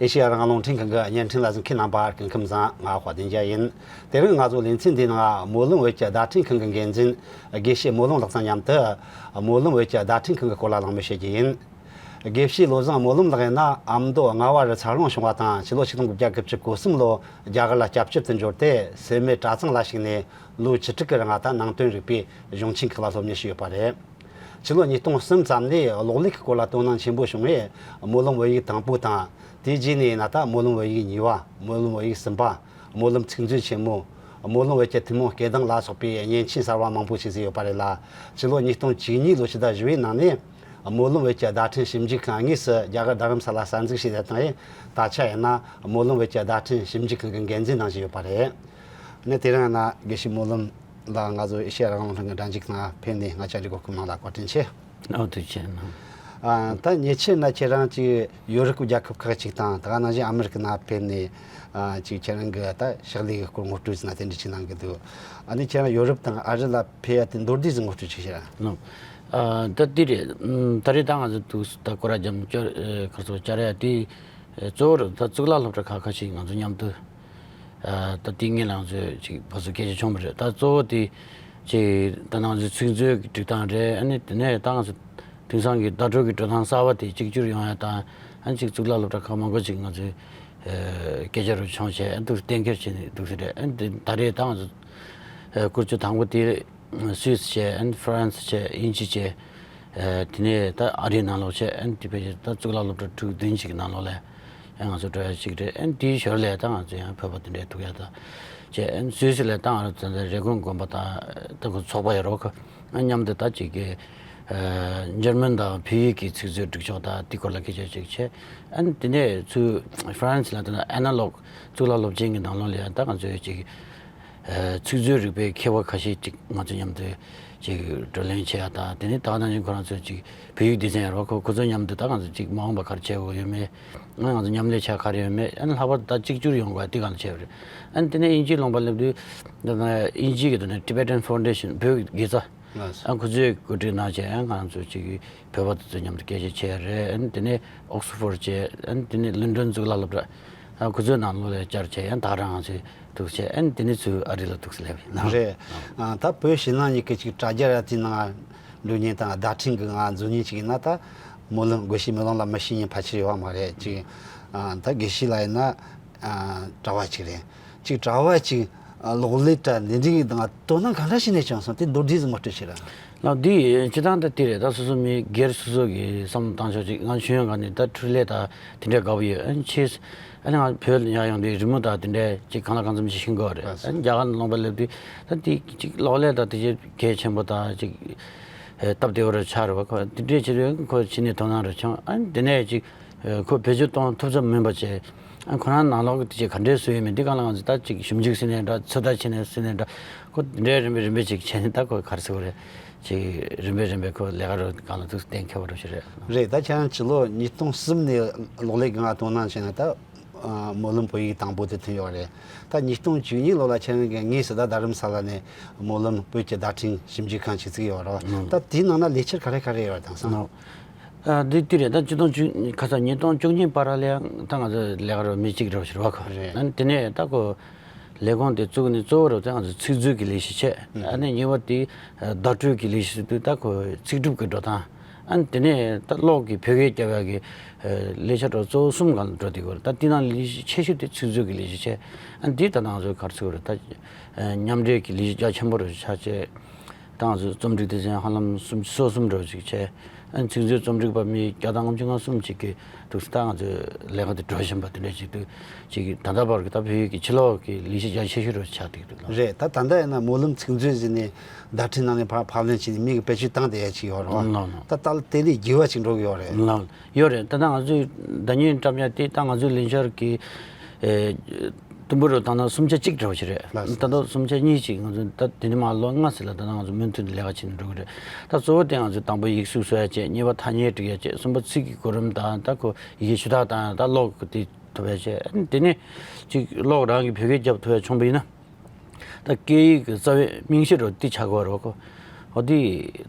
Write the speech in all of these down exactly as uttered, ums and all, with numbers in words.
ཨེ་ཤེ་ཡ་རང་དབང་རླུང་འཕྲིན་ཁང་གི་བརྙན་འཕྲིན་ལ་གཟིགས་མཁན་རྣམ་པ་སྐུ་ཁམས་བཟང་། ང་དཔལ་ལྡན་རྒྱལ་ཡིན། དེ་རིང་ང་ཚོ་ལེ་ཚན་འདིའི་ནང་སྨོན་ལམ་བོད་ཀྱི་བརྡ་འཕྲིན་ཁང་གི་འགན་འཛིན་དགེ་བཤེས་སྨོན་ལམ་ལགས་དང་མཉམ་དུ། སྨོན་ལམ་བོད་ཀྱི་བརྡ་འཕྲིན་ཁང་གི་སྐོར་ལ་གླེང་མོལ་བྱེད་རྒྱུ་ཡིན། དགེ་བཤེས་བློ་བཟང་སྨོན་ལམ་ལགས་ཡིན་ན། ཨ་མདོ་རྔ་བ་རུ་འཚར་ལོངས་བྱུང་བ་དང་། ཕྱི་ལོ་ཆིག་སྟོང་དགུ་བརྒྱ་དགུ་བཅུ་གོ་གསུམ་ལོ་རྒྱ་གར་ལ་སྐྱབས་བཅོལ་དུ་འབྱོར་ཏེ། སེར་སྨད་གྲྭ་ཚང་ལ་ཞུགས་ནས། ལོ་བཅུ་དྲུག་གི་རིང་ད་ནང་བསྟན་རིག་པའི་གཞུང་ཆེན་ཁག་ལ་སློབ་གཉེར་བྱས་ཡོད་པ་རེད། ཕྱི་ལོ་ཉིས་སྟོང་གསུམ་ཙམ་ནས་གློག་ཀླད་ཀྱི་སྐོར་ལ་དོ་སྣང་ཆེན་པོ་བྱུང་བས། སྨོན་ལམ་བོད་ཡིག་དང་པོ་དང་། དེའི་རྗེས་ནས་ཡིན་ན་ད་སྨོན་ལམ་བོད་ཡིག་གཉིས་པ། སྨོན་ལམ་བོད་ཡིག་གསུམ་པ། སྨོན་ལམ་ཚིག་མཛོད་ཆེན་མོ། སྨོན་ལམ་བོད་ཀྱི་ཐུན་མོང་སྐད་གདངས་ལ་སོགས་པའི་མཉེན་ཆས་གསར་བ་མང་པོ་ཞིག་བཟོས་ཡོད་པ་རེད་ལ། ཕྱི་ལོ་ཉིས་སྟོང་བཅུ་གཉིས་ལོ་ཕྱི་ཟླ་བཞི་པའི་ནང་ནས། སྨོན་ལམ་བོད་ཀྱི་བརྡ་འཕྲིན་ཞིབ་འཇུག་ཁང་དངོས་སུ་རྒྱ་གར་རྡ་རམ་ས་ལ་གསར་འཛུགས་བྱས་ཏེ་བཏང་། ད་ཆ་ཡིན་ན་སྨོན་ལམ་བོད་ཀྱི་བརྡ་འཕྲིན་ཞིབ་འཇུག་ཁང་གི་འགན་འཛིན་གནང་བཞིན་ཡོད་པ་རེད། ནས་དེ་རིང་ཡིན་ན་དགེ་བཤེས་སྨོན་ལམ་ལགས་ང་ཚོ་ཨེ་ཤེ་ཡ་རང་དབང་རླུང་འཕྲིན་གྱི་སྒྲ་འཇུག་ནང་ཕེབས་ནས་ང་བཅར་འདྲི་གོ་སྐབས་གནང་ལ་བཀའ་དྲིན་ཆེ། ཨོ་ཐུགས་རྗེ་ཆེ་གནང་། ཨ། ད་ཉེ་ཆར་ན་ཁྱེད་རང་ཅིག་ཡོ་རོབ་ཀྱི་རྒྱལ་ཁབ་ཁག་ཅིག་དང་། ད་ག་ནང་བཞིན་ཨ་མི་རི་ཀ་ནང་ཕེབས་ནས། ཨ། ཅིག་ཁྱེད་རང་གི་ད་ཕྱག་ལས་ཀྱི་སྐོར་ངོ་སྤྲོད་ཟེར་ན་དེ་འདྲ་ཅིག་གནང་གི་འདུག། ཨ་ནི་ཁྱེད་རང་ཡོ་རོབ་དང་ཨ་རི་ལ་ཕེབས་ཡ་དེ་མདོར་བསྡུས་སུ་ངོ་སྤྲོད་ཅིག་བྱེད་ར། ནོ། ཨ། ད་དེ་རེད། ཨམ། ད་རེས་ད་ང་ཚོ་འདུག་ད་སྐོར་ར་རྒྱབ་བཅར། ཨེ། ཁ་སོ་བཅར་ཡ་དེ། ཨེ། གཙོ་བོར་ད་གཙུག་ལག་སློབ་གྲྭ་ཁག་ཁ་ཤས་ང་ཚོ་མཉམ་དུ། ཨ། ད་དེ་སྔོན་ལ་ང་ཚོས་ཅིག་ཕར་ཚུར་སྐད་ཆ་བྱུང་བ་རེད། ད་གཙོ་བོ་དེ་ཅིག་ད་ང་ཚོའི་ཚིག་མཛོད་ཀྱི་སྒྲིག་སྟངས་རེད། ཨ་ནི་དེ་ནས་ད་ང་ཚོ་དེང་སང་གི་བརྡ་སྤྲོད་ཀྱི་འགྲོ་སྟངས་གསར་བ་དེ་གཅིག་གྱུར་ཡོང་ཡ་དང་། ཨ་ནི་ཅིག་གཙུག་ལག་སློབ་གྲྭ་ཁག་མང་པོ་ཅིག་ང་ཚོས། ཨ། སྐད་ཆ་རུ་བྱུང་བྱས། ཨ། འདུག་གཏན་འཁེལ་བྱས་ནས་འདུག་ཟེར་རེད། ཨ་ནི་དེ་ད་རེས་ད་ང་ཚོ། ཨ། བཀོལ་སྤྱོད་དང་པོ་དེ་སུད་སི་བྱས། ཨ་ནི་ཧྥ་རན་སི་བྱས། དབྱིན་ཇི་བྱས། ཨ། དེ་ནས་ད་ཨ་རིའི་ནང་ལོགས་བྱས། ཨ་ནི་དེ་བས་ད་གཙུག་ལག་སློབ་གྲྭ་དྲུག་བདུན་ཅིག་གི་ནང་ལོགས་ལ་ཡང་ང་ཚོ་འགྲོ་ཡ་ཅིག་རེད། ཨ་ནི་དེའི་ཞོར་ལ་ད་ང་ཚོ་ཡང་བོད་པ་དེ་འདྲའི་ཐུག་ཡ་ད་བྱས། ཨ་ནི་སུད་སི་ལ་ད་ང་ཚོ་ད་རེ་སྐོན་དགོན་པ་དང་ད་ཁོ་ཚོགས་པ་ཡོད་རོགས། ཨ། མཉམ་དུ་ད་ཅིག་གི། ཨ། འཇར་མན་དང་བོད་ཡིག་གི་ཚིག་མཛོད་སྒྲིག་ཕྱོགས་དང་དེའི་སྐོར་ལ་སྐད་ཆ་ཅིག་བྱས། ཨ་ནི་དེ་ནས་ཚུར་ཧྥ་རན་སི་ལ་ད་ཨ་ན་ལོག་གཙུག་ལག་སློབ་ཆེན་གྱི་ནང་ལོགས་ལ་ཡང་ད་ང་ཚོས་ཅིག། ཨ། ཚིག་མཛོད་རིག་པའི་མཁས་པ་ཁ་ཤས་ཅིག་ང་ཚོ་མཉམ་དུ་ཅིག་བགྲོ་གླེང་བྱེད་ཡ་དང་། དེ་ནས་ད་ག་ནང་བཞིན་ཁོ་རང་ཚོས་ཅིག་བོད་ཡིག་སྡེ་ཚན་ཡོད་རོགས། ཁོ་ཁོ་ཚོ་མཉམ་དུ་ད་ང་ཚོ་ཅིག་མ་འོངས་པ་ག་རེ་བྱེད་དགོས་ཡོད་མེད། ང་ང་ཚོ་མཉམ་ལས་བྱ་ག་རེ་ཡོད་མེད། ཨ་ནི་ལྷག་པར་དུ་ད་གཅིག་གྱུར་ཡོང་དགོས་དེ་གང་བྱས་པ་རེད། ཨ་ནི་དེ་ནས་དབྱིན་ཇིའི་ལུང་པ་སླེབས་དུས་ད་ལྟ་དབྱིན་ཇི་གི་དེ་ནས་Tibetan Foundation བོད་ཀྱི་དགེ་རྩ། ལགས་སོ། ཨ། ཁོ་ཚོས་གོ་སྒྲིག་གནང་བྱས། ཨ། ང་ཚོ་གཅིག་བོད་པ་དེ་ཚོ་མཉམ་དུ་སྐད་ཆ་བྱས་རེད། ཨ་ནི་དེ་ནས་ཨོག་སི་ཕོར་བྱས། ཨ་ནི་དེ་ནས་ལོན་ཌོན་གཙུག་ལག་སློབ་གྲྭ། ཨ། ཁོ་ཚོའི་ནང་ལོགས་ལ་བཅར་བྱས། ཨ་ནི་ད་རང་ང་ཚོས་ཐུག་བྱས། ཨ་ནི་དེ་ནས་ཚུར་ཨ་རི་ལ་ཐུག་སླེབས་ཡིན། རེད། ཨ། ད་བོད་ཕྱི་ནང་གཉིས་ཀྱི་ཅིག་དྲ་རྒྱ་ར་དེའི་ནང་འགྲོ་མཁན་དང་། བརྡ་འཕྲིན་གྱི་ནང་འཛུལ་མཁན་ཅིག་ཡིན་ན། ད་སྨོན་ལམ་དགེ་བཤེས་སྨོན་ལམ་ལགས་མི་ཤེས་མཁན་ཕལ་ཆེར་ཡོད་པ་མ་རེད། ཅིག། ཨ། ད་དགེ་བཤེས་ལགས་ཡིན་ན། ཨ། དྲ་བ་ཅིག་རེད། ཅིག་དྲ་བ་ཅིག། ཨ། གློག་ཀླད་དྲ་འདི་འདྲའི་དང་དོ་སྣང་ག་འདྲ་བྱས་ནས་བྱུང་སོང་། དེ་མདོར་བསྡུས་སུ་ངོ་སྤྲོད་བྱེད་ར། ལགས། འདི་སྤྱིར་བཏང་ད་དེ་རེད། ད་སོ་སོ་མི་སྒེར་སོ་སོ་གི་བསམ་བློ་བཏང་ཕྱོགས་ཅིག། ང་ཆོས་ཡོང་ག་ནས་ད་འཕྲུལ་ལས་ད་དེ་འདྲ་དགའ་པོ་ཡོད། ཨ་ནི་ཆེས། ཨ་ནི་ང་བོད་ཡར་ཡོང་དུས་རི་མོ་ད་དེ་འདྲ་ཅིག་གང་ལ་གང་འཚམ་ཅིག་ཤེས་ཀྱི་ཡོད་རེད། ལགས་སོ། ཨ་ནི་རྒྱ་གར་ལུང་པ་སླེབས་དུས་ད་དེ་ཅིག་གློག་ཀླད་ད་དེ་ཅིག་གལ་ཆེན་པོ་ད་ཅིག་སྟབས་བདེ་བོ་རུ་ཆགས་རེད་པ། ཁོ་དེ་འདྲས་བྱེད་དུས་ཁོ་ཕྱི་ནས་དོ་སྣང་རུ་བྱུང་། ཨ་ནི་དེ་ནས་ཅིག་ཁོ་བེད་སྤྱོད་གཏོང་ཐུབ་ཙམ་མིན་པ་བྱས། ཨ། ཁོ་རང་ནང་ལོགས་ཀྱི་དེ་ཅིག་ག་འདྲས་བཟོས་ཡོད་མེད་འདི་གང་ལ་ང་ཚོ་ད་ཅིག་ཞིབ་འཇུག་ཟེར་ནའི་འདྲ། ཚོད་ལྟ་བྱས་ནས་ཟེར་ནའི་འདྲ། ཁོ་འདྲའི་རིམ་པས་རིམ་པས་ཅིག་བྱས་ནས་ད་ཁོ་ག་རེ་ཟེར་དགོས་རེད། ཅིག་རིམ་པས་རིམ་པས་ཁོ་ལས་ཀ་རུ་གང་ལ་ཐུག་གཏན་འཁེལ་བ་རུ་ཞིག་རེད། རེད། ད་ཁྱེད་རང་ཕྱི་ལོ་ཉིས་སྟོང་གསུམ་ནས་གློག་ཀླད་ཀྱི་ནང་དོ་སྣང་བྱས་ནས་ད། ཨ། སྨོན་ལམ་བོད་ཡིག་དང་པོ་དེ་ཐོན་ཡོད་རེད། ད་ཉིས་སྟོང་བཅུ་གཉིས་ལོ་ལ་ཁྱེད་རང་གིས་དངོས་སུ་ད་རྡ་རམ་ས་ལ་ནས་སྨོན་ལམ་བོད་ཀྱི་བརྡ་འཕྲིན་ཞིབ་འཇུག་ཁང་ཞིག་བཙུགས་ཡོད་རེད། ཨང་། ད་དེའི་ནང་ན་ལས་འཆར་ག་རེ་ག་རེ་ཡོད་རེད་དེང་སང་། ཨང་། ཨ། འདི་དེ་རེད། ད་ཆིག་སྟོང་བཅུ། ཁ་སང་ཉིས་སྟོང་བཅུ་གཉིས་བར་ལ་ཡང་ད་ང་ཚོ་ལས་ཀ་རུ་མི་གཅིག་རུ་ཞིག་རེད་པ། ཁོ་རེད། ཨ་ནི་དེ་ནས་ད་ཁོ་ལས་ཁུངས་དེ་བཙུགས་ནས་གཙོ་བོ་རུ་ད་ང་ཚོ་ཚིག་མཛོད་ཀྱི་ལས་གཞི་བྱས། ཨ་ནི་གཉིས་པ་དེ་བརྡ་སྤྲོད་ཀྱི་ལས་གཞི་ཟེར་དུས་ད་ཁོ་ཚིག་གྲུབ་ཀྱི་འགྲོ་སྟངས། ཨ་ནི་དེ་ནས་ད་གློག་གི་བོད་སྐད་རྒྱབ་ཡག་གི་ལས་འཆར་གཙོ་བོ་གསུམ་སྒང་ལ་འགྲོ་བསྡད་ཡོད་རེད། ད་དེ་ནང་ལས་གཞི་ཆེ་ཤོས་དེ་ཚིག་མཛོད་ཀྱི་ལས་གཞི་བྱས། ཨ་ནི་དེ་ད་ང་ཚོས་ག་རེ་ཟེར་དགོས་རེད། ད་མཉམ་འབྲེལ་གྱི་ལས་གཞི་རྒྱ་ཆེན་པོ་རུ་ཆགས་བྱས། ད་ང་ཚོས་རྩོམ་སྒྲིག་སྡེ་ཚན་ཧ་ལམ་སུམ་ཅུ་སོ་གསུམ་འདྲ་ཅིག་བྱས། ཨ་ནི་ཚིག་མཛོད་རྩོམ་སྒྲིག་པ་མི་བརྒྱ་དང་ལྔ་བཅུ་ང་གསུམ་ཅིག་གིས་འདུག་སེ་ད་ང་ཚོའི་ལས་ཀ་དེ་འགྲོ་བཞིན་པ་དེ་འདྲ་ཅིག་འདུག། ཅིག་གིས་ད་ལྟ་བར་གྱི་ད་བོད་ཡིག་གི་ཕྱི་ལོགས་ཀྱི་ལས་གཞི་རྒྱ་ཆེ་ཤོས་རུ་ཆགས་བསྡད་འདུག་ལགས། རེད། ད་ད་ལྟ་ཡིན་ན་སྨོན་ལམ་ཚིག་མཛོད་ཟེར་ནས་བརྡ་འཕྲིན་ནང་ནས་ཕར་ཕབ་ལེན་བྱས་ནས་མི་གིས་བེད་སྤྱོད་བཏང་བསྡད་ཡ་ཅིག་ཡོད་རེད་པ། ལགས་ལགས། ད་ད་དེ་ལས་རྒྱས་པ་ཅིག་འགྲོ་གི་ཡོད་རེད། ལགས་ལགས། ཡོད་རེད། ད་ལྟ་ང་ཚོས་བརྡ་རྙིང་བཀྲམ་ཡ་དེ་ད་ང་ཚོའི་ལས་འཆར་གྱི་ཨེ། དུམ་བུ་རུ་བཏང་ན་སུམ་ཆ་གཅིག་འདྲ་བོ་ཞིག་རེད། ལགས་སོ། ད་ལྟ་སུམ་ཆ་གཉིས་ཅིག་ང་ཚོ་ད་དེ་ནས་མར་ལོ་ལྔ་ཙམ་ལ་ད་ལྟ་ང་ཚོ་མུ་མཐུད་ནས་ལས་ཀ་བྱེད་ནས་འགྲོ་གི་རེད། ད་གཙོ་བོ་དེ་ང་ཚོས་དང་པོ་ཡིག་གཟུགས་བཟོ་ཡ་བྱས། གཉིས་པ་ཐ་སྙད་སྒྲིག་ཡ་བྱས། གསུམ་པ་ཚིག་གི་གོ་རིམ་དང་། ད་ཁོ་ཡི་གེ་ཞུ་དག་བཏང་ཡ། ད་ཀློག་གི་དེ་ཐུབ་ཡ་བྱས། དེ་ནས་ཅིག་ཀློག་རང་གི་བོད་སྐད་རྒྱབ་ཐུབ་ཡ་བྱུང་བ་ཡིན་ན། ད་སྐད་ཡིག་གི་རྩ་བའི་རྨང་གཞི་རུ་དེ་ཆགས་ཀྱི་ཡོད་རེད་པ། ཁོ་འོ་དེ་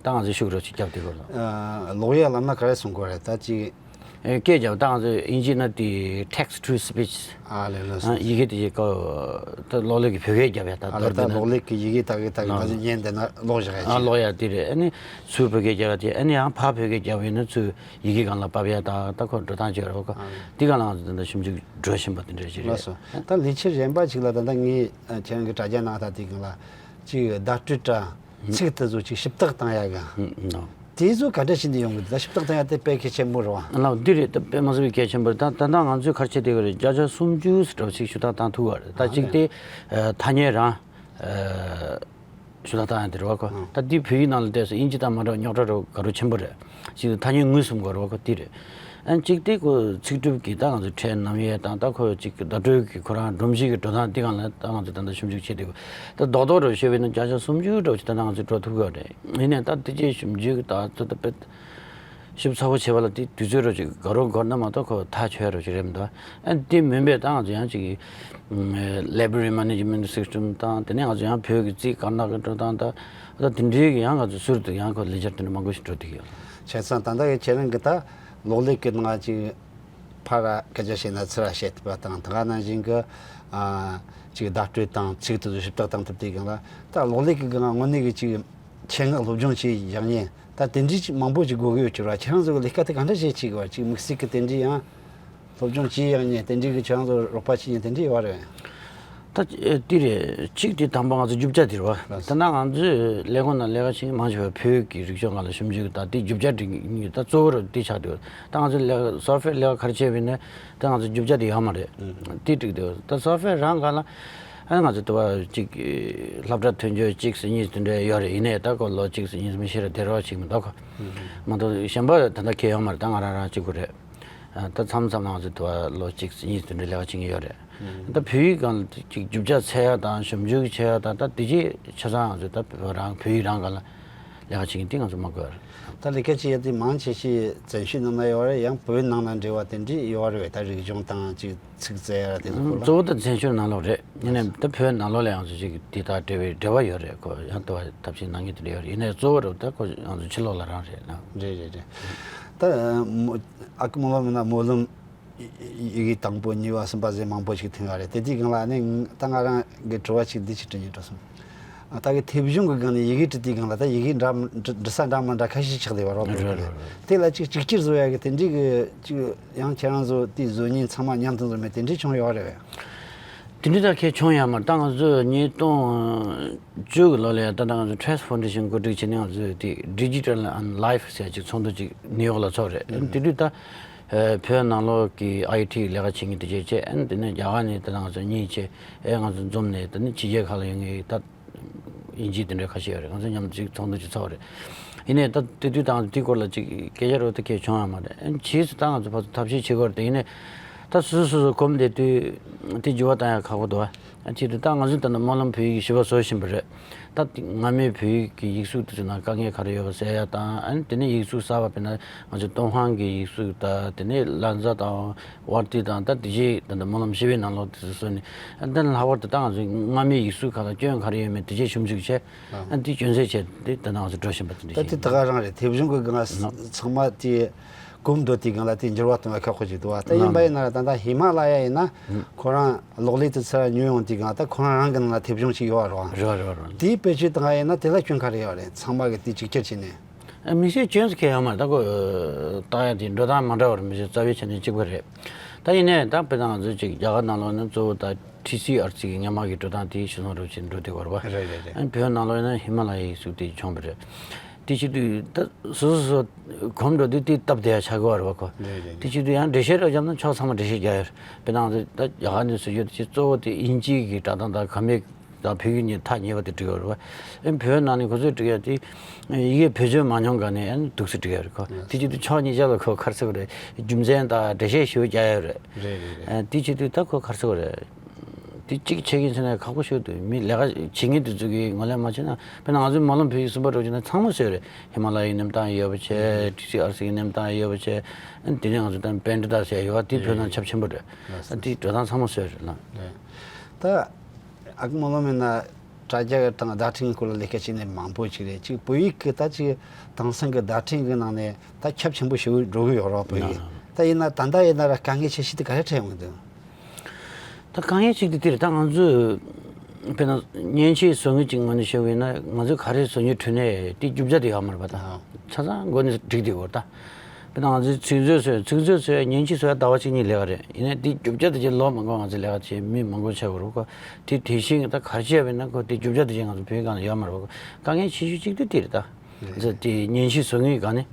ད་ང་ཚོས་ཤུགས་རུ་ཅིག་རྒྱབ་བསྡད་ཀྱི་ཡོད་རེད། ཨ། ཀློག་ཡ་ལབ་ན་ག་རེ་གསུང་དགོས་རེད། ད་ཅིག་ ཨེ། སྐད་རྒྱབ་ད་ང་ཚོས་དབྱིན་ཇི་ན་དེ་text to speech། ཨ་ལས་ལས། ཨ། ཡི་གེ་དེ་ཞིག་གོ། ད་ལོག་ལས་ཀྱི་བོད་སྐད་རྒྱབ་ཡ་ད། ཨ་ལས། ད་ལོག་ལས་ཀྱི་ཡི་གེ་ད་གི་ད་གི་ང་ཚོས་ཉན་བསྡད་ན་ལོག་བཞག་ཡ་ཨ་ཅིག་ལོག་ཡ་དེ་རེད། ཨ་ནི་ཚུར་བོད་སྐད་རྒྱབ་ཡ་དེ། ཨ་ནི་ཡང་ཕར་བོད་སྐད་རྒྱབ་ཡིན་ན་ཚུར་ཡི་གེ་སྒང་ལ་ཕབ་ཡ་ད། ད་ཁོ་འགྲོ་སྟངས་ཅིག་ཡོད་རེད་གོ། ཨ་ལས། དེ་སྒང་ལ་ང་ཚོ་ད་ལྟ་ཞིབ་འཇུག་འགྲོ་བཞིན་པ་དེ་འདྲ་ཞིག་རེད། ལགས་སོ། ད་ལས་འཆར་གཞན་པ་ཅིག་ལ་ད་ལྟ་ངས་ཁྱེད་རང་གི་དྲ་རྒྱ་ནང་ད་དེ་སྒང་ལ་ཅིག་བརྡ་སྤྲོད་དྲ་ཚིག་དེ་ཚོ་ཅིག་ཞིབ་བརྟག་བཏང་ཡ་གི། ཨང་། དེ་ཚོ་ག་འདྲ་བྱས་ནས་ཡོང་གི་འདུག་ད་ཞིབ་བརྟག་བཏང་ཡ་དེ་དཔེ་གལ་ཆེན་པོ་རེད་བ། ལགས། འདི་རེད། ད་དཔེ་མ་སྲིད་པའི་གལ་ཆེན་པོ་རེད། ད་ད་ལྟ་ང་ཚོས་ག་རེ་བྱས་བསྡད་ཡོད་རེད། བརྒྱ་ཆ་སུམ་ཅུ་ཙམ་ཞིག་ཞུ་དག་བཏང་ཐུབ་པ་རེད། ད་གཅིག་དེ་ཐ་སྙད་རང་ཞུ་དག་བཏང་ཡ་དེ་རེད་བ་ཁོ། ད་འདི་བོད་ཡིག་ནང་ལ་བལྟས་སོང་། དབྱིན་ཇི་དང་མ་འདྲ་བ་རྙོག་དྲ་རོ་ག་རོ་ཆེན་པོ་རེད། གཅིག་ཐ་སྙད་ངོས་ཟིན་དགོས་རེད་བ་ཁོ། དེ་རེད། ཨ་ནི་གཅིག་དེ་ཁོ་ཚིག་གྲུབ་ཀྱི་ད་ང་ཚོ་ཕྲད་རྣམ་དབྱེ་དང་། ད་ཁོ་གཅིག་བརྡ་སྤྲོད་ཀྱི་ཁོ་རང་སྒྲོམ་གཞི་གི་འགྲོ་སྟངས་དེ་སྒང་ལ་ད་ང་ཚོ་ད་ལྟ་ཞིབ་འཇུག་བྱས་བསྡད་ཡོད། ད་རྡོག་རྡོག་རུ་ཤོད་པ་ཡིན་ན་བརྒྱ་ཆ་སུམ་ཅུ་འདྲ་བོ་ཅིག་ད་ལྟ་ང་ཚོས་འགྲོ་ཐུབ་ཀྱི་ཡོད་རེད། ཡིན་ནའི་ད་དེ་རྗེས་ཞིབ་འཇུག་ད་ཚོད་ལྟ་དཔེ་ཞིབ་ཚགས་པོ་བྱེད་པ་ལ་དེ་དུས་ཚོད་རོ་ཅིག་ག་རོ་འགོར་ན་མ་གཏོགས་ཁོ་ཐག་ཆོད་རོ་ཅིག་རེད་མི་འདུག་ཨ་ནི་དེ་མིན་པའི་ད་ང་ཚོ་ཡང་ཅིག་library management system དང་། དེ་ནས་ང་ཚོ་ཡང་བོད་ཀྱི་རྩིས་དཀར་ནག་གི་འགྲོ་སྟངས་དང་། ད་དེ་འདྲའི་གི་ཡང་ང་ཚོ་ཟུར་དུ་ཡང་ཁོ་ལས་འཆར་དེ་འདྲ་མང་པོ་ཞིག་འགྲོ་བསྡད་ཀྱི་ཡོད། བྱས་ཙང་ད་ལྟ་གི་ཁྱེད་རང་གི་ད་ལོག་ལས་ཀྱི་ནང་ཅིག་ཕར་སྐད་ཆ་བཤད་ན་ཚུར་བཤད་པ་དང་། ད་ག་ནང་བཞིན་གི་ཨ་ཅིག་བརྡ་སྤྲོད་དང་ཚིག་དེ་ཚོ་ཞིབ་བརྟག་བཏང་ཐུབ་དེ་སྒང་ལ། ད་ལོག་ལས་ཀྱི་སྒང་དངོས་གནས་ཀྱི་ཅིག་ཆེད་མངགས་སློབ་སྦྱོང་བྱས་ཡག་ཉེན་ད་དེ་འདྲའི་ཅིག་མང་པོ་ཅིག་དགོས་ཀྱི་ཡོད་ཀྱི་ར། ཁྱེད་རང་ཚོ་གི་ལས་ཀ་དེ་ག་འདྲ་བྱེད་ཅིག་བ། ཅིག་དམིགས་བསལ་གྱི་དེ་འདྲའི་ཡང་སློབ་སྦྱོང་བྱས་ཡག་ཉེན་དེ་འདྲའི་གི་ཁྱེད་རང་ཚོ་རོགས་པ་བྱེད་ཉེན་དེ་འདྲའི་ཡོད་རེད། ད་ཨེ་དེ་རེད། གཅིག་དེ་དང་པོ་ང་ཚོ་རྒྱུ་ཆ་དེ་རེད་བ། ལགས། ད་ནང་ང་ཚོའི་ལས་ཁུངས་ནང་ལས་ཀ་བྱེད་མཁན་མང་ཆེ་བ་བོད་ཀྱི་རིག་གཞུང་སྒང་ལ་ཞིབ་འཇུག་ད་དེ་རྒྱུ་ཆ་སྒྲིག་ད་གཙོ་བོ་རུ་དེ་ཆགས་འདུག་ད་ང་ཚོ་ལས་ཀ་software ལས་ཀ་ག་རེ་བྱས་པ་ཡིན་ན་ད་ང་ཚོ་རྒྱུ་ཆ་དེ་ཡོད་མ་རེད། ཨང་། དེ་འགྲིག་འདུག་ད་software རང་སྒང་ལ་ཨ་ང་ཚོ་དུ་བ་གཅིག་སློབ་གྲྭ་ཐོན་རྒྱུ་གཅིག་ཙམ་གཉིས་དེ་འདྲ་ཡོད་རེད། ཡིན་ནའི་ད་ཁོ་ལོ་གཅིག་ཙམ་གཉིས་ཙམ་ཤེས་ར་དེ་རོ་ཅིག་མི་འདུག་གོ། ཨང་། མ་གཏོགས་གཞན་པ་ད་ལྟ་གལ་ཡོད་མ་རེད། ད་ང་རང་རང་གཅིག་པུ་རེད། ཨ། ད་མཚམས་མཚམས་ང་ཚོ་དུ་བ་ལོ་གཅིག་ཙམ་གཉིས་ཙམ་དེ་འདྲ་ལས་ཀ་བྱེད་མཁན་ཡོད་རེད། ཨང་། ད་བོད་ཡིག་སྒང་ལ་ཅིག་རྒྱུ་ཆ་འཚོལ་ཡ་དང་ཞིབ་འཇུག་བྱེད་ཡ་དང་། ད་དེ་རྗེས་ཆ་ཚང་ང་ཚོ་ད་བོད་རང་བོད་ཡིག་རང་སྒང་ལ་ལས་ཀ་བྱེད་མཁན་དེ་ང་ཚོ་མང་པོ་ཡོད་རེད། ད་ལས་ཀ་བྱེད་ཡ་དེ་མང་ཆེ་ཤོས་བཙན་བྱོལ་ནང་ན་ཡོད་རེད། ཡང་བོད་ནང་ལ་འབྲེལ་བ་དེ་འདྲ་ཡོད་རེད་པས། ད་རིག་གཞུང་དང་ཅིག་ཚིག་བཙལ་ཡ་དེ་ཚོ་སྐོར་ལ། གཙོ་བོ་ད་བཙན་བྱོལ་ནང་ལོགས་རེད། ཡིན་ནའི་ད་བོད་ནང་ལོགས་ལ་ཡང་ཅིག་དེ་དང་འབྲེལ་བའི་འབྲེལ་བ་ཡོད་རེད་ཁོ། ཡང་དུ་བ་ཐབས་ཤེས་གནང་མཁན་དེ་འདྲ་ཡོད་རེད། ཡིན་ནའི་གཙོ་བོ་རུ་ད་ཁོ་ང་ཚོ་ཕྱི་ལོགས་ལ་རང་རེད་ན། རེད་རེད་རེད། ད་མོ་ཨ་ཁུ་སྨོན་ལམ་ཡིན་ན་སྨོན་ལམ་ཡི་གེ་དང་པོ་གཉིས་པ་གསུམ་པ་ཟེར་མང་པོ་ཞིག་ཐོན་ཡོད་རེད། དེ་དུས་སྒང་ལ་ནི་ད་ང་རང་གི་དྲི་བ་ཞིག་འདི་ཞིག་དྲི་སྙིང་བྲོ་སོང་། ཨ། ད་གི་མཐེབ་གཞུང་གི་སྒང་ནས་ཡི་གེ་འབྲི་དུས་སྒང་ལ་ད་ཡི་གེ་འདྲ་འབྲི་འབྲི་ས་འདྲ་མི་འདྲ་ཁ་ཤས་ཆགས་བསྡད་པ་རོགས་རེད་རེད་རེད། དེ་ལ་ཅིག་གཅིག་གྱུར་བཟོ་ཡ་གི་དེ་འདྲའི་གི་ཅིག་ཡང་ཁྱེད་རང་ཚོ་དེ་བཟོ་མཁན་ཚང་མ་མཉམ་དུ་བཟོ་མེད་དེ་འདྲའི་བྱུང་ཡོད་རེད་པས། དེ་འདྲའི་ད་ཁྱེད་བྱུང་ཡོད་མ་རེད། ད་ང་ཚོས་ཉིས་སྟོང་བཅུ་གི་ལོ་ལ་ད་ལྟ་ང་ཚོ་Trust Foundation གོ་སྒྲིག་བྱས་ནས་ང་ཚོས་དེ་Digital and Life ཟེར་ཅིག་ཚོགས་འདུ་ཅིག་ནིའུ་ཡོག་ལ་ཚོགས་རེད། ཨང་། དེ་དུས་ད་ཨ་བོད་ནང་ལོགས་ཀྱི་ཨའི་ཊི་ལས་ཀ་བྱེད་མཁན་དེ་བྱས་བྱས། ཨ་ནི་དེ་ནས་རྒྱ་གར་ནས་ད་ལྟ་ང་ཚོ་གཉིས་བྱས། ཨེ་ང་ཚོ་འཛོམས་ནས་དེ་ནས་ཕྱི་རྒྱལ་ཁག་ལ་ཡོད་མཁན་ད་དབྱིན་ཇི་དེ་འདྲ་ཁ་ཤས་ཡོད་རེད། ང་ཚོ་མཉམ་དུ་ཅིག་ཚོགས་འདུ་ཅིག་ཚོགས་རེད། ཡིན་ནའི་ད་དེ་དུས་ད་ང་ཚོ་དེའི་སྐོར་ལ་ཅིག་སྐད་ཆ་རོ་ད་ཁྱེད་བྱུང་ཡོད་མ་རེད། ཨ་ནི་ཕྱིས་སུ་ད་ང་ཚོ་ཕར་ཚུར་ཐབས་ཤེས་བྱེད་དགོས་རེད་དེ། ཡིན་ནའི་ད་སོ་སོ་སོ་སོ་གོམས་བསྡད་དུས་དེ་འགྱུར་བ་བཏང་ཡ་ཁག་པོ་འདུག་ཨ། ཨ་ནི་ཕྱིས་སུ་ད་ང་ཚོ་ད་ནི་སྨོན་ལམ་བོད་ཡིག་ཞིབ་པ་བཟོ་བཞིན་པ་རེད། ད་སྔ་མའི་བོད་ཡིག་གི་ཡིག་གཟུགས་དེ་ཚོ་ནང་དཀའ་ངལ་ག་རེ་ཡོད་པ་སེལ་ཡ་དང་། ཨ་ནི་དེ་ནས་ཡིག་གཟུགས་གསར་པ་དཔེར་ན་ང་ཚོ་ཏུན་ཧོང་གི་ཡིག་གཟུགས་དང་། དེ་ནས་ལཉྫ་དང་ཝར་ཏི་དང་། ད་དེ་རྗེས་ད་ལྟ་སྨོན་ལམ་བཞི་པའི་ནང་ལོགས་དེ་ཚོ་བཟོས་ནས། ཨ་ནི་ལྷག་པར་དུ་ད་ང་ཚོའི་སྔ་མའི་ཡིག་གཟུགས་ཁག་ལ་སྐྱོན་ག་རེ་ཡོད་མེད་དེ་རྗེས་ཞིབ་འཇུག་བྱས། ཨ་ནི་དེ་སྐྱོན་འཛུགས་བྱས་ཏེ་ད་ལྟ་ང་ཚོ་འགྲོ་བཞིན་པ་དེ་འདྲ་ད་དེ་ཞིག་ད་ག་རང་རེད། མཐེབ་གཞུང་གི་སྒང་ཚང་མ་དེ་གོམས་འགྲོ་དུས་སྒང་ལ་དེ་འགྱུར་བ་གཏོང་བ་ཁག་པོ་ཞིག་འདུག་བ། ད་ཡིན་པ་ཡིན་ན་ར་ད་ལྟ་ཧི་མ་ལ་ཡ་ཡིན་ན་ཁོ་རང་ལོག་ལས་དེ་ཚུར་ཉོས་ཡོང་དུས་སྒང་ད་ཁོ་རང་རང་གི་ནང་ལ་མཐེབ་གཞུང་ཞིག་ཡོད་རེད་བ། རེད་རེད་རེད། དེའི་བེད་སྤྱོད་བཏང་ཡ་ཡིན་ན་དེ་ལ་སྐྱོན་ག་རེ་ཡོད་རེད། ཚང་མ་གི་དེ་གཅིག་གྱུར་བྱས་ནས། ཨ། མི་ཤེས། སྐྱོན་ཟེར་མཁན་ཡོད་མ་རེད། ད་ཁོ་བཏང་ཡ་དེ་འགྲོ་སྟངས་མ་འདྲ་བ་རེད། མི་ཤེས། རྩ་བའི་ཆ་ནས་གཅིག་པ་རེད། ད་ཡིན་ནའི་ད་དཔེར་ན་ང་ཚོ་ཅིག་རྒྱ་གར་ནང་ལོགས་ནས་གཙོ་བོ་ད་ཊི་སི་ཨར་སི་གི་སྔོན་མ་གི་འགྲོ་སྟངས་དེ་ཤུལ་ལྷོང་རུ་ཕྱིན་འགྲོ་བསྡད་ཡོད་རེད་བ། རེད་རེད་རེད། ཨ་ནི་བོད་ནང་ལོགས་ཡིན་ན་ཧི་མ་ལ་ཡའི་ཡིག་གཟུགས་དེ་བྱུང་བ་རེད། དེ་བྱེད་དུས་ད་སོ་སོ་སོ་གོམས་འགྲོ་དུས་དེ་སྟབས་བདེ་ཡ་ཆགས་ཀྱི་ཡོད་རེད་བ་ཁོ། རེད་རེད་རེད། དེ་བྱེད་དུས་ཡང་འགྲེལ་བཤད་རོགས་བརྒྱབ་ན་ཕྱོགས་ཚང་མ་འགྲེལ་བཤད་རྒྱག་ཡོད་རེད། དཔེར་ན་ང་ཚོ་ད་རྒྱ་གར་ནས་བཟོ་རྒྱུ་དེ་གཙོ་བོ་དེ་དབྱིན་ཇིའི་གི་སྒྲ་གདངས་དང་ག་མེད་དང་བོད་ཡིག་གཉིས་ཐག་ཉེ་བ་དེ་འབྲི་གི་ཡོད་རེད་བ། ཨེ། བོད་ནང་ནས་ཁོ་ཚོས་འབྲི་ཡ་དེ་ཡི་གེ་བེད་སྤྱོད་མ་མྱོང་ག་ནས་ཨེ་འདུག་སེ་འབྲི་ཡ་རེད་ཁོ། དེ་བྱེད་དུས་ཕྱོགས་གཉིས་ཆ་ལ་ཁོ་ག་རེ་ཟེར་དགོས་རེད། རྒྱུ་མཚན་དང་འགྲེལ་བཤད་ཞེ་པོ་རྒྱག་ཡ་རེད། རེད་རེད་རེད། ཨེ། དེ་བྱེད་དུས་ད་ཁོ་ག་རེ་ཟེར་དགོས་རེད། དེ་གཅིག་བྱེད་མཁན་ཚོ་ནས་ཁག་པོ་ཤོར་འདུག་མི་ལས་ཀ་བྱེད་མཁན་དེ་ཚོ་གིས་ངོས་ལེན་མ་བྱས་ན། དཔེར་ན་ང་ཚོའི་སྨོན་ལམ་བོད་ཡིག་གསུམ་པ་འགྲོ་རྒྱུ་ན་ཚང་མ་བཟོས་རེད། ཧི་མ་ལ་ཡའི་གནས་སྟངས་ཡོད་པ་བྱས། ཊི་སི་ཨར་སི་གི་གནས་སྟངས་ཡོད་པ་བྱས། ཨ་ནི་དེ་ནས་ང་ཚོ་ད་པན་ཌི་ཏ་ཟེར་ཡོད་པ་དེ་བོད་ནང་ཁྱབ་ཆེན་པོ་རེད། ལགས་སོ། ཨ། དེ་འགྲོ་སྟངས་ཚང་མ་བཟོས་རེད་ལ། རེད། ད་ཨ་ཁུ་སྨོན་ལམ་ཡིན་ན་དྲ་རྒྱ་དང་བརྡ་འཕྲིན་སྐོར་ལ་ལས་ཀ་བྱས་ནས་མང་པོ་ཞིག་རེད། ཅིག་བོད་ཡིག་གི་ད་ཅིག་དེང་སང་གི་བརྡ་འཕྲིན་གི་ནང་ནས་ད་ཁྱབ་ཆེན་པོ་ཞིག་འགྲོ་གི་ཡོད་རེད་བ། བོད་ཡིག་ལགས། ད་ཡིན་ན་ད་ལྟ་ཡིན་ན་ར་དཀའ་ངལ་ཆེ་ཤོས་དེ་ག་རེ་འཕྲད་ཡོང་གི་འདུག་ད་དཀའ་ངལ་གཅིག་དེ་དེ་རེད། ད་ང་ཚོས་དཔེར་ན་མཉེན་ཆས་བཟོ་མཁན་གཅིག་ངོས་ནས་བཤད་པ་ཡིན་ན། ང་ཚོས་ག་རེ་བཟོ་རྒྱུ་གྲུ་ནས་དེ་རྒྱུ་ཆ་དེ་ཡོད་མ་རེད་པ། ད་ཨ། ཆ་ཚང་སྒོ་ནས་སྒྲིག་བསྡད་ཡོད་རེད། ད་དཔེར་ན་ང་ཚོས་ཚིག་མཛོད་བཟོས། ཚིག་མཛོད་བཟོས་མཉེན་ཆས་བཟོ་ཡ་ཟླ་བ་གཅིག་གཉིས་ལས་ཀ་རེད། ཡིན་ནའི་དེ་རྒྱུ་ཆ་དེ་ཅིག་ལོ་མང་པོ་ང་ཚོས་ལས་ཀ་བྱས། མི་མང་པོ་ཆགས་ཡོད་རེད། ཁོ་དེ་དེ་བཞིན་ད་ག་རེ་བྱས་པ་ཡིན་ན་ཁོ་དེ་རྒྱུ་ཆ་དེ་ཅིག་ང་ཚོ་བོད་སྒང་ལ་ཡོད་མ་རེད་པ། དཀའ་ངལ་ཆེ་ཤོས་གཅིག་དེ་དེ་རེད། ད། རེད། ང་ཚོ་དེ་མཉེན་ཆས་བཟོ་མཁན་གྱི་སྒང་ནས།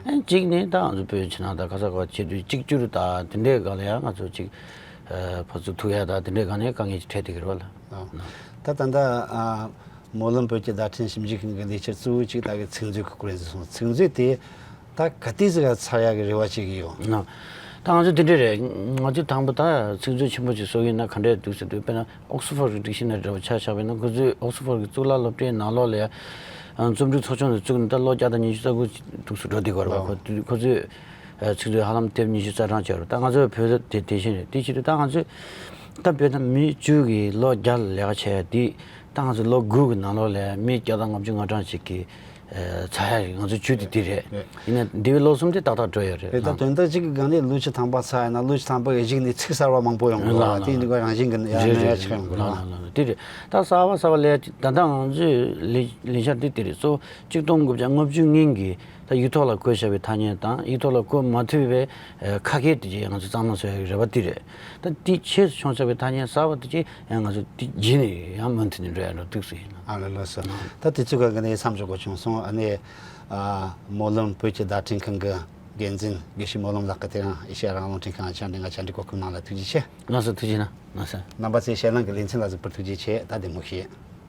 ཨ། གཅིག་ནས་ད་ང་ཚོ་བོད་ཕྱི་ནང་དང་ག་ས་ག་བ་བྱེད་དུས་གཅིག་གྱུར་དང་དེ་འདྲའི་སྒང་ལ་ཡང་ང་ཚོ་གཅིག་ཨ། ཕར་ཚུར་ཐུག་ཡ་དང་དེ་འདྲའི་སྒང་ནས་དཀའ་ངལ་ཅིག་འཕྲད་བསྡད་ཀྱི་རེད་པ་ལགས། ཨ། ད་ད་ལྟ་ཨ། སྨོན་ལམ་བོད་ཀྱི་བརྡ་འཕྲིན་ཞིབ་འཇུག་ཁང་གི་ལས་འཆར་གཙོ་བོ་གཅིག་ད་གི་ཚིག་མཛོད་ཀྱི་སྐོར་ཡིན་ཟེར་སོང་། ཚིག་མཛོད་དེ་ད་ག་དུས་ཟིག་ག་ཚར་ཡག་གི་རེ་བ་བྱེད་ཀྱི་ཡོད། ཨ། ད་ང་ཚོ་དེ་འདྲ་རེད། ང་ཚོ་དང་པོ་ད་ཚིག་མཛོད་ཆེན་པོ་ཅིག་བཟོ་གི་ཡིན་ན་ག་འདྲས་འདུག་ཟེར་དུས། དཔེར་ན་ཨོག་སི་ཕོར་གྱི་སྒྲིག་གཞི་ནང་འདྲ་བོ་ཆ་བཞག་པ་ཡིན་ན། ཁོ་ཚོས་ཨོག་སི་ཕོར་གྱི་གཙུག་ལག་སློབ་གྲྭའི་ནང་ལོགས་ལ་ཡ། ཨ། རྩོམ་སྒྲིག་ཚོགས་ཆུང་ནས་བཙུགས་ནས་ད་ལོ་བརྒྱ་དང་ཉི་ཤུ་རྩ་དགུ་འདུག་སེ་འགྲོ་བསྡད་ཀྱི་ཡོད་རེད་པ། ཨོ། ཁོ་ཁོ་ཚོས་ཨ། ཚིག་མཛོད་ཧ་ལམ་དེབ་ཉི་ཤུ་རྩ་གྲངས་ཅིག་ཡོད་རེད། ད་ང་ཚོའི་བོད་དེ་དེ་བཞིན་རེད། དེ་བྱེད་དུས་ད་ང་ཚོས་ད་དཔེར་ན་མི་བཅུ་གིས་ལོ་བརྒྱ་ལ་ལས་ཀ་བྱས་ཡ་དེ། ད་ང་ཚོ་ལོ་དགུ་གི་ནང་ལོགས་ལ་མི་བརྒྱ་དང་ལྔ་བཅུ་ང་གྲངས་ཅིག་གིས། ཨ། ཚར་ཡ་རེད། ང་ཚོ་ཇུས་དེ་དེ་རེད། རེད། ཡིན་ན་འདས་པའི་ལོ་གསུམ་དེ་ཏག་ཏག་འགྲོ་ཡོད་རེད། རེད། ད་ལགས། དོན་དག་གཅིག་གི་སྒང་ནས་ལོ་བཅུ་ཐམ་པ་ཚར་ཡིན་ན་ལོ་བཅུ་ཐམ་པ་གི་གཞུག་ནས་ཚིག་གསར་བ་མང་པོ་ཡོང་གི་རེད་པ། ལགས་ལགས། དེ་འདི་ག་རང་བཞིན་གྱི་ཡ་རེད། གནོད་ཡ་རེད། ཆེ་ཡོང་གི་རེད། ལགས་ལགས་ལགས་ལགས། དེ་རེད། ད་གསར་པ་གསར་པ་ལས། ད་ལྟ་ང་ཚོའི་ལས་ལས་འཆར་དེ་དེ་རེད། གཙོ་བོ་གཅིག་སྟོང་དགུ་བརྒྱ་ལྔ་བཅུ་སྔོན་གྱི་ད་ཡིག་ཐོག་ལ་བཀོད་བཞག་པའི་ཐ་སྙད་དང་ཡིག་ཐོག་ལ་བཀོད་མ་ཐུབ་པའི་ཨ། ཁ་སྐད་དེ་ཅིག་ང་ཚོས་གཙང་མ་བཟོ་ཡ་གི་རེ་བ་དེ་རེད། ད་དེ་ཆེད་དུ་བྱུང་ཆོག་པའི་ཐ་སྙད་གསར་པ་དེ་ཅིག་ཡང་ང་ཚོ་དེ་རྗེས་ནས་ཡང་མུ་མཐུད་ནས་འགྲོ་ཡ་འགྲོ་འདུག་སེ་ཡིན། ཨ་ལགས། ལགས་སོ། ད་དུས་ཚོད་ག་གི་ནས་མཚམས་འཇོག་དགོས་བྱུང་སོང་། ཨ་ནི་ཨ། སྨོན་ལམ་བོད་ཀྱི་བརྡ་འཕྲིན་ཁང་གི་འགན་འཛིན་དགེ་བཤེས་སྨོན་ལམ་ལགས་ཀྱིས་དེ་རིང་ཨེ་ཤེ་ཡ་རང་དབང་རླུང་འཕྲིན་ཁང་ལ་བཅར་ནས་ང་བཅར་འདྲི་གོ་སྐབས་གནང་ལ་ཐུགས་རྗེ་ཆེ། ལགས་སོ། ཐུགས་རྗེ་གནང་། ལགས་སོ། རྣམ་པ་ཚོས་ཞལ་ལག་གི་ལེ་ཚན་ལ་གཟིགས་པར་ཐུགས་རྗེ་ཆེ། ད་བདེ་མོ་བྱོས།